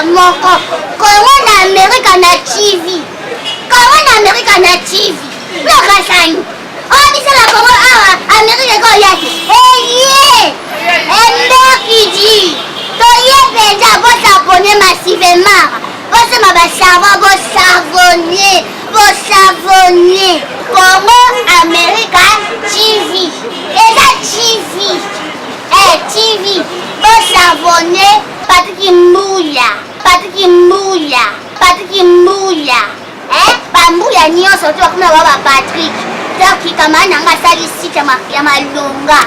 Moko kongo na amerika na tv kongo na amerika na tv lokasani oyo biso na kongo awa amerika ekoya te eye emberkidi toye mpenza bosabone massivement bosomba basavon bosavone bosavone congo america tv eza tv eh, tv bosavone patiki mbuya patiki mbuya patiki mbuya eh, bambuya nyonso to bakoma ba ba patrik donc kamara na nga asali site ya malonga.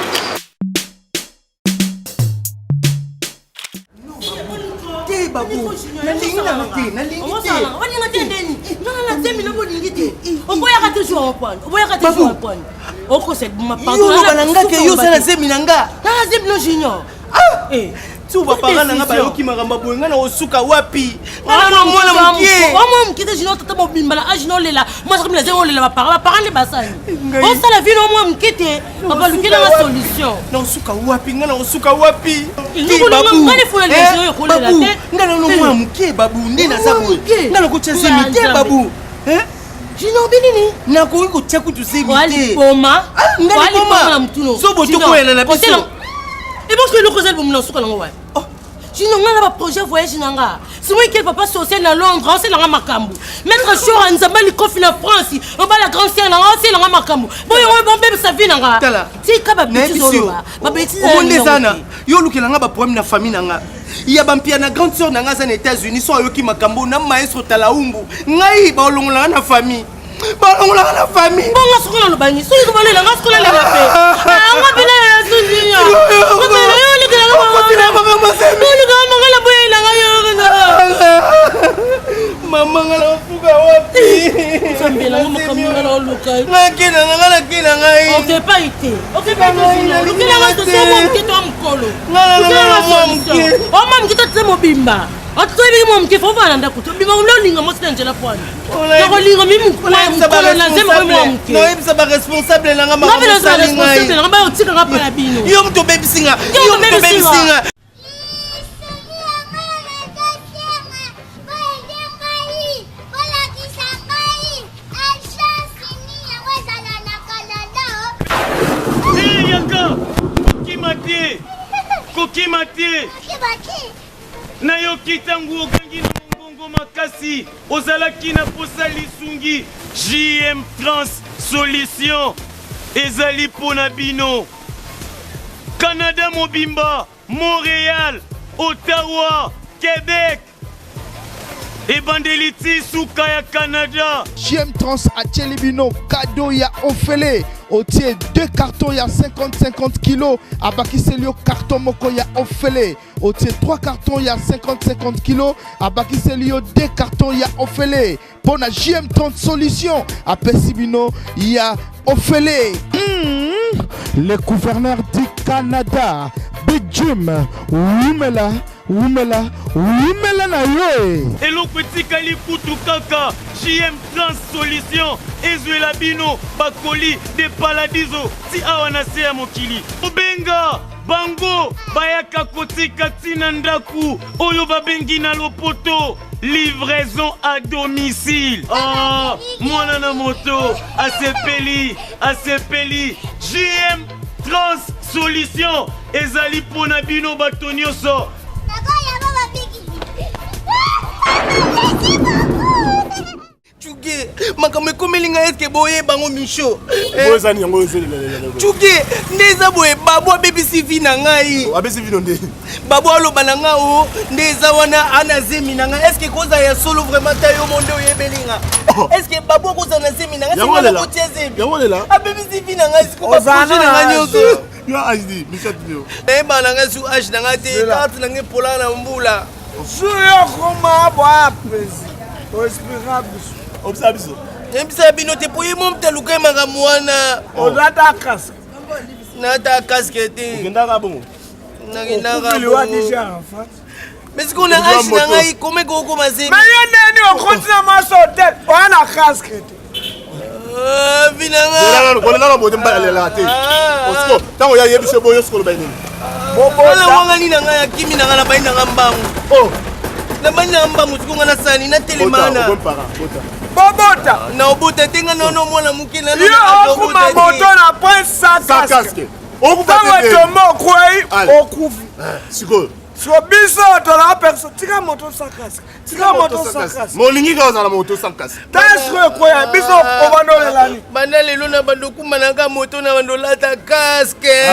Te babu, nalingi nanga te, nalingi te. Olinga te ndeni? Nanga na zemi na bolingi te. Oboyaka toujours reprendre. Oboyaka toujours reprendre. Okosa ma pardon. Yo loba na nga ke yo oza na zemi na nga. Nanga zemi no junior. Ah! Eh. Ti ba parents na nga bayoki makambo boye nga na kosuka wapi? Nga na mwana mokie. Mwana mokie te junior tata mobimba na age nolela. Mwasi komi na zemi olela ba parents, ba parents nde basali. Osala vie no mwana mokie te. Papa lukela nga solution. Nakosuka wapi? Nga nakosuka wapi? Nga nano mwana moke babu nde naza boye. Nga nakotya zemi te babu. Jinobi nini? Nakoki kotya kutu zemi te. Liboma. Nga liboma. Zobo tokoyana na biso. Ebonso eloko eza libomi na suka nango wapi? Jino nga na ba projet voyage na nga. C'est moi quel papa social na Londres, on sait nga makambo. Maître Shora Nzamba likofi na France, obala grand sœur na nga, on sait nga makambo. Boyo oyo bon bébé sa vie na nga. Tala. Tika ba bêtises oloba. Ba bêtises. Omonde ezana. Yo lukela nga ba problème na famille na nga. Ya ba mpia na grande sœur na nga aza na États-Unis, so ayoki makambo na maestro Talaumbu. Ngai ba olongola nga na famille. Balongolaka na famille. Bongo soki naloba nini? Soki kobalela nga soki nalela pe. Nga pe nalela suzinya. Kobela yo olekela nga olekela nga na boyela nga yo. Mama nga nakosuka wapi? Nzambe na nga makambo nga naoluka. Nakenda na nga nakenda ngai. Okepai te. Okepai te. Lukela nga solution mwa moke to mokolo. Lukela nga solution. Omwa moke to tse mobimba. Otoyebi mwa moke fo vanda ndako. Tobima olinga mwasi na nzela pwani. Nakolinga mi mokolo na nzembo mwa moke. Naoyebisa ba responsable na nga makambo osali ngai. Responsable na nga bayotika nga mpo na bino. Yo moto obebisi nga. Yo moto obebisi nga. Yaka, kokima te, kokima te. Nayoki ntango ogangi na mongongo makasi, ozalaki na posa lisungi. JM Trans Solution ezali mpo na bino. Canada mobimba, Montreal, Ottawa, Quebec, ebandeli ti suka ya Canada. JM Trans atieli bino cadeau ya ofele otie 2 cartons ya 50-50 kilo abakiseli yo carton moko ya ofele otie 3 cartons ya 50-50 kilo abakiseli yo 2 cartons ya ofele mpo na JM 30 solution apesi bino ya ofele. Le gouverneur du Canada Big Jim wumela wumela wumela na yo. Eloko etikali kutu kaka JM Trans Solution ezwela bino bakoli de Paladiso ti awa na se ya mokili. Obenga bango bayaka kotika ti na ndaku oyo babengi na lopoto livraison à domicile. Oh, mwana na moto asepeli asepeli. JM Trans Solution ezali mpo na bino bato nyonso. Tchuke, makambo ekomeli ngai eske boyeba yango micho. Oyo eza nini yango ozolela? Tchuke, nde eza boye babu abebisi vi na ngai. Abebisi vi no nde? Babu aloba na ngai o nde eza wana ana zemi na ngai. Eske kozala ya solo vraiment ta yo mo nde oyebeli nga. Eske babu akozala na zemi na ngai? Yango Sima lela. nakotia zemi. Yango lela. Abebisi vi na ngai sikoyo ba projet na ngai nyonso. Yo age di, Michel Tino. Nayeba na ngai su age na ngai te, carte na ngai epola na mbula. Jour yo okoma boya président oexplika biso. Obisa biso. Nayebisa bino te po ye mo moto aluka ye makambo wana. Olata casque. Nata casque te. Okendaka bongo. Nakendaka bongo. Mais sikoyo na age na ngai koma ekokoma zemi. Mais yo ndeni okoti na mwasi hotel oya na casque te. Ah, vi na nga. Kolelaka boye te mobali alelaka te. Osiko ntango ya yebi biso boye osiko oloba nini? Wana wangani na ngai akimi na ngai na bani na ngai mbangu. Oh. Na bani na ngai mbangu sikoyo ngai nasani natelema na. Bobota. Na obota te ngai nono mwana moke na Yo okuma moto na point sans casque. Ntango etombe okwei okufi. Sikoyo. So biso tolaka perso tika moto sans casque. Tika moto sans casque. Molingi kaka ozala moto sans casque. Tala sikoyo ekweya biso obanda olelani. Banda lelo na bando okuma na nga moto na bando olata casque.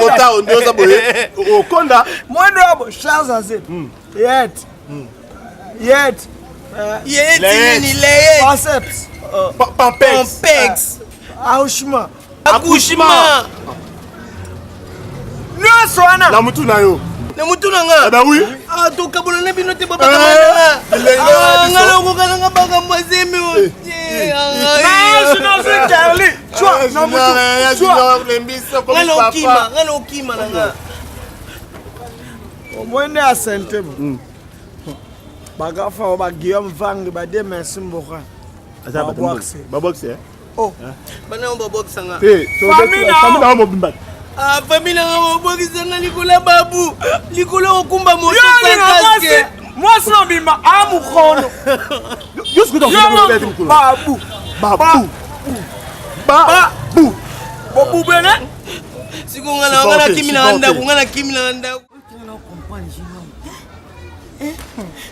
Kota nde oza boye okonda. Mwendo yabo Charles Azet. Yet. Yet. Yet nini leyet. Concept. Pampex. Pampex. Accouchement. Accouchement. Nyonso wana. Na mutu na yo. Na mutu na nga. Eh ben oui. Ah tokabola na bino te babaka nga. Nga lokoka na nga baka mwazemi. Nga lokima, nga lokima na nga. Omwende ya sente bo. Bagafa ba Guillaume Vang ba de merci mboka. Babwakse. Babwakse. Oh. Bana yo babwakisa nga. Te, famille na yo mobimba. Ah, famille na nga babwakisa nga likolo ya babu. Likolo ya kokumba moto sans casque. Mwasi na bimba a mukolo. Yo sikoyo Yo babu. Babu. Babu. Bobubele. Sikoyo nga na nga na kimi na ndako, nga na kimi na ndako. Eh,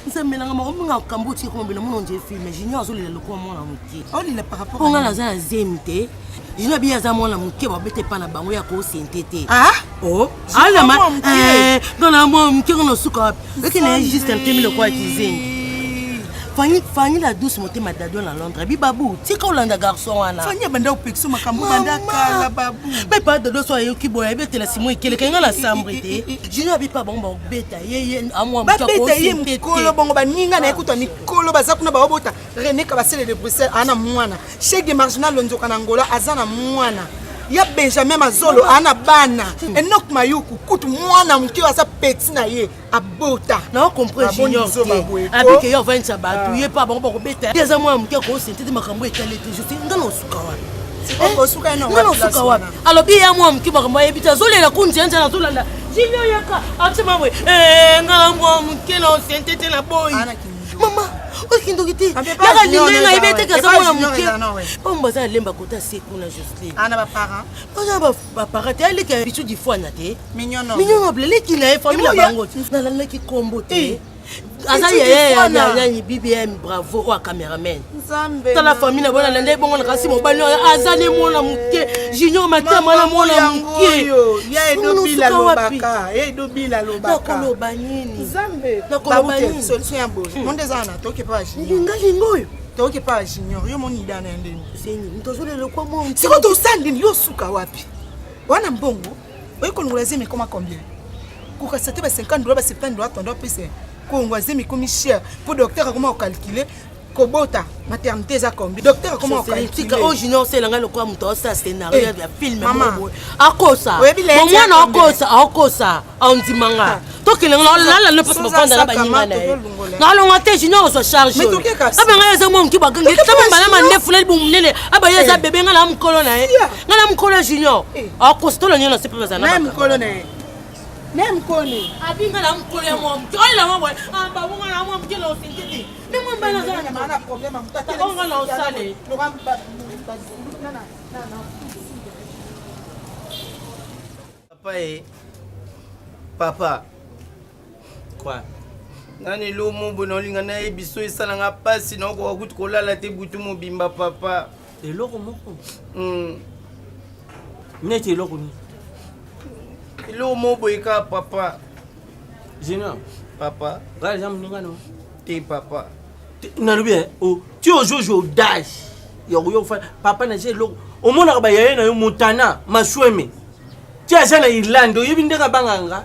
nzambe nanga moko minga kambo otie koma bino mona onje filme junior azolela lokola mwana moke olela par rapport mpo nga naza na zemi te junior biye aza mwana moke babeta epa na bango ya kosente te ah? o alama eh, nga na mwana moke nga na suka wapi eke na ye juste ntemi lokola kizengi Fanny, Fanny la douce motema dado na Londres bi babu tika olanda garçon wana Fanny abanda kopekisa makambo banda kala babu mpe pa dodo so ayoki boye ayebetela simo ekeleka nga na sambre te junior abi pa bango bakobeta ye ye amwa babeta ye mokolo bongo baninga na ye kutu ya mikolo baza kuna baobota René Kabasele de Bruxelles aza na mwana Cheikh de Marginal Lonzoka na Angola aza na mwana ya Benjamin Mazolo aza na bana Enoch Mayuku kutu mwana moke oyo aza petit na ye abota na comprendre junior te abike yo avandisa bato ye mpe bango bakobeta ye aza mwana moke akosente te makambo etali te justi nga na osuka wapi nga na osuka wapi alobi ye mwana moke makambo ayebi te azolela kunzenze nazolanda junior yaka atima boye nga na mwana moke na osente te na boyi mama oyo kindoki te yaka lingai nga yebi ete kaza mwana moke bango baza na lemba kota se kuna joseline baza baparent te aleki ya bisu difwana te mignon noble leki na ye famille na bango te nalandaki kombo te aza yaya nani bbm bravo oyo cameraman tala famille na bona nalanda ye bongo na kasi mobali oyo aza ne mwana moke junior matama na mwana moke nakoloba nini nakoloba nini lingalinga oyo toyoki epai ya junior yo moni idana ya ndeni seni moto azolela kwa mwa sikoyo tosala nini yo osuka wapi wana mbongo oye kolongola zemi ekoma combien kokasa te ba 50 dola ba 70 dola tondo apesa kolongola zemi ekomi cher mpo docteur akoma kokalkule kobota maternité eza combien docteur akoma kokalkule oyo junior osela ngai lokola moto aosala scenario ya film moko akosa bomwana akosa akosa andima nga tokende nga nalala no mpasi bavanda na baninga na ye nalonga te junior ozwa charge abe ngai eza mwa moke bagangi tama mbala mandefu na libumu monene aba ye eza bebe ngai na mokolo na ye ngai na mokolo ya junior akosi tolo nyonso se mpe bazala na mokolo na ye na mokolo abi ngai na mokolo ya mwa moke oyo na mwa boye babu ngai na mwa moke na osente te me mwa mbala aza na problème nga na osale Papa e papa Quoi? Nani lomo boye naolinga nayebi so esala nga mpasi naokoka kutu kolala te butu mobimba papa. Eloko moko? Neti eloko nini? Eloko moko boye kaka papa. Junior. Papa. Ngai eza moninga no. Te papa. Nalobi eh, oh, ti ozozwa audace ya koya kofanda papa na je eloko omonaka bayaya na yo montana masweme ti aza na irlande oyebi ndenge abangaka nga.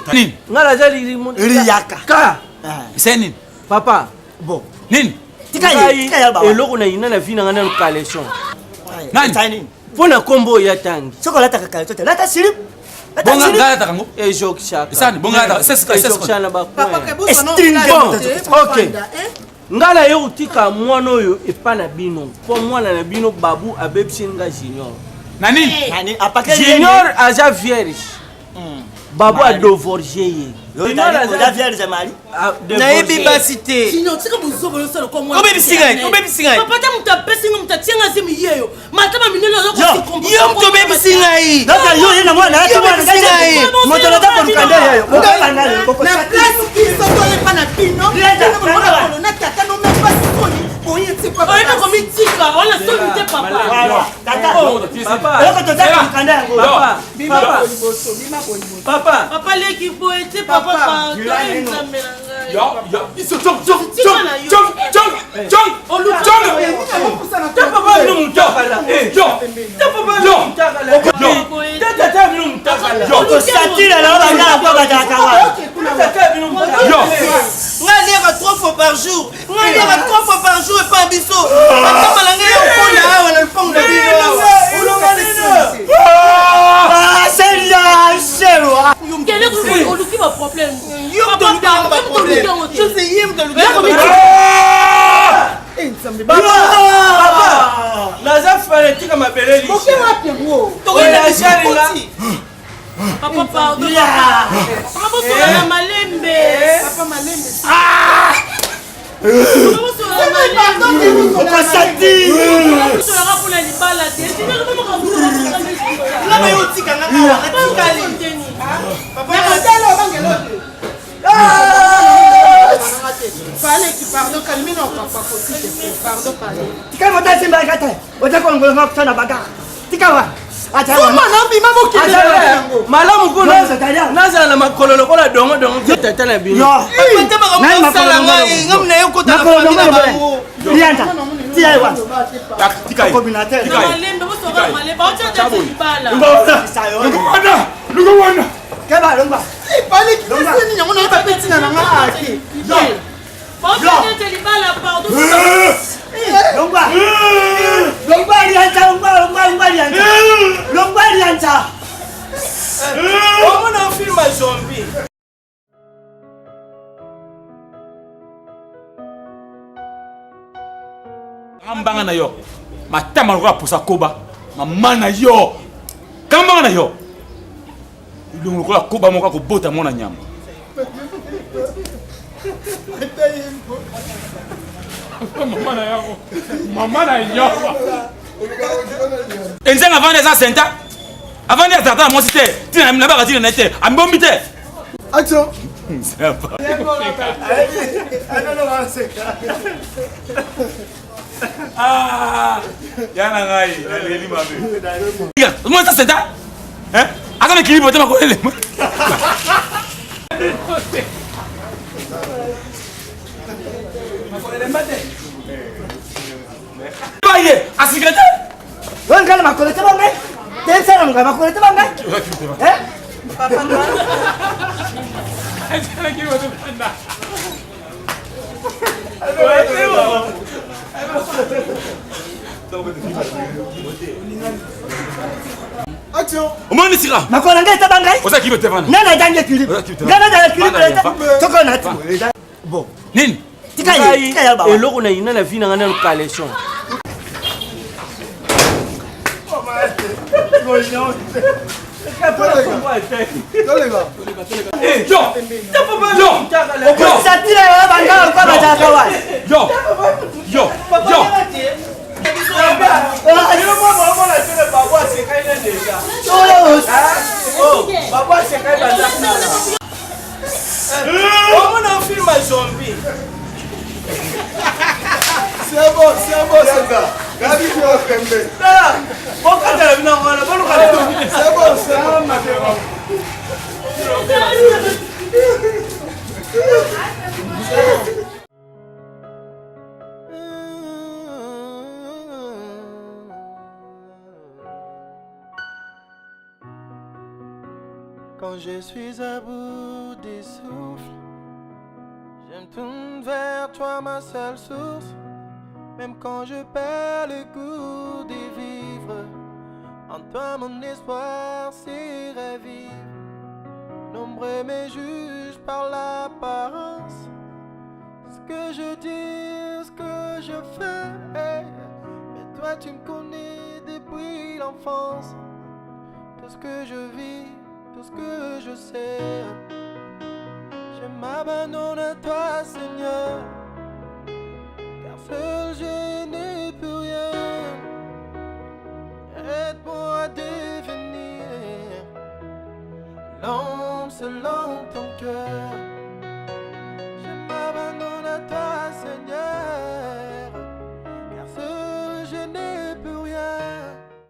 Nini? Nga naza liyaka. Ka. C'est nini? Papa. Bon. Nini? Tika ye, tika ye baba. Eloko na yina na vie na nga nanu caleçon. Nani? Mpo na kombo oyo atangi. Soki olataka caleçon te, lata slip. Bonga nga alataka ngo? Ejokisaka. Esani, bonga alataka. C'est c'est Ejokisaka na ba Papa coin. kebozwa na Bon, ok. Nga na ye kotika mwana oyo epa na bino mpo mwana na bino babu abebisi nga junior. Na nini? Nani apakeli Junior aza vierge. Babu adovorge ye. Oza vierge Marie. Nayebi basi te. Junior, tika buzoba yo sala kwa mwana. Obebisi ngai, obebisi ngai. Papa ta moto apesi nga moto atie nga zemi yeyo. Matama minene ozo ko Yo moto obebisi ngai. Donc yo ye na mwana Yo obebisi ngai. Moto na koluka nde yeyo. Bokobanda yo. Na place biso toyepa na bino Lienda, na tata no même pas soni boye ti pa Oyebi komitika, wana soni te papa. Voilà. Tata. Papa. Eloko toza koluka nde yango. Papa. bima Papa. boye liboso bima boye liboso Papa. Papa leki boye te papa Papa. pardon nzambe na ngai. Yo, yo, iso chong chong chong chong chong chong chong. Te papa bino mutakala. Eh, yo. Te papa bino mutakala. Yo. Te tata bino mutakala. Yo. Okosatira na bangala kwa bazalaka wana. Te tata bino mutakala. Yo. Nga aliaka 3 fois par jour. Nga aliaka 3 fois par jour epa biso. Matama na ngai okonda awa na lupango na bino awa. Ah, Seigneur, Seigneur. Kele oluki ba problème. Yo moto oluki yango ba problème. Jose ye moto oluki yango ba nzambe Papa. Naza fanatique ya mabele boke lishe. wapi yango Tokoyela nga. Papa pardon. Papa bosola na malembe. Papa malembe. Papa bosola na malembe. Okosatira. Bosolaka mpona libala te. Nga bayo otika nga awa natikali. Papa Natala obangela te. Paleki pardon kalmi na papa ko s'il te plaît pardon pale. Tika moto asimbaka te. Oza kolongola nga kosala bagarre. Tika wa. Acha wa. Soma na bima bokende yango. Malamu kuna Yo, Zakaria. nazala na makolo lokola dongo dongo te tata na bino. Yo. Papa te makambo osala ngai nga mna yo kota na famille na bango. Lianda. Tia ye wa. Tika ye. Combinateur. Tika ye. Malembe bosolaka na malembe. Aotia te libala. Luka wana. Luka wana. Keba longwa. Paleki nini yango na ba petina na nga ate. Baotia te libala pardon. Longwa. Longwa lianza longwa longwa longwa lianza. Longwa lianza. Omona film ya zombie. Mbanga na yo. Matama lokola pusa koba. Mama na yo. Kambanga na yo. Ilongo lokola koba moko akobota mwana nyama. Mama na yo. Mama na yo. Enzenga avandi eza senta. Avandi azalaka na mwasi te. Tina na baka tina na ye te. Ambombi te. Action. Ah, ya na ngai naleli mabe. Moi ça c'est ça. Hein? Aza na équilibre te makolele. Baye, asikete. Wewe ngala makolo te bangai. Tensala ngala makolo te bangai. Eh? Action. Omoni sika. Makolo na ngai eza bangai. Oza équilibre te vana. Ngai naza équilibre. Ngai naza équilibre te. Toko na ti. Bon. Nini? Tika ye, tika ye baba. Eloko na yina na vie na nga nanu caleçon. Eh, yo. Yo. Okosatira yo bangala kwa bazalaka wana. Yo. Yo. Yo. Omona film ya zombie. C'est bon, c'est bon, c'est ça. Gabi pembe. Tala, bokatala bino wana, boluka. C'est bon, c'est bon. Quand je suis à bout de souffle, je me tourne vers toi, ma seule source. Même quand je perds le goût de vivre, en toi mon espoir s'est ravive. Nombreux me jugent par l'apparence. Ce que je dis, ce que je fais. Mais toi tu me connais depuis l'enfance. Tout ce que je vis, tout ce que je sais. Je m'abandonne à toi, Seigneur. Car seul je n'ai plus rien. Aide-moi à devenir l'homme selon ton cœur.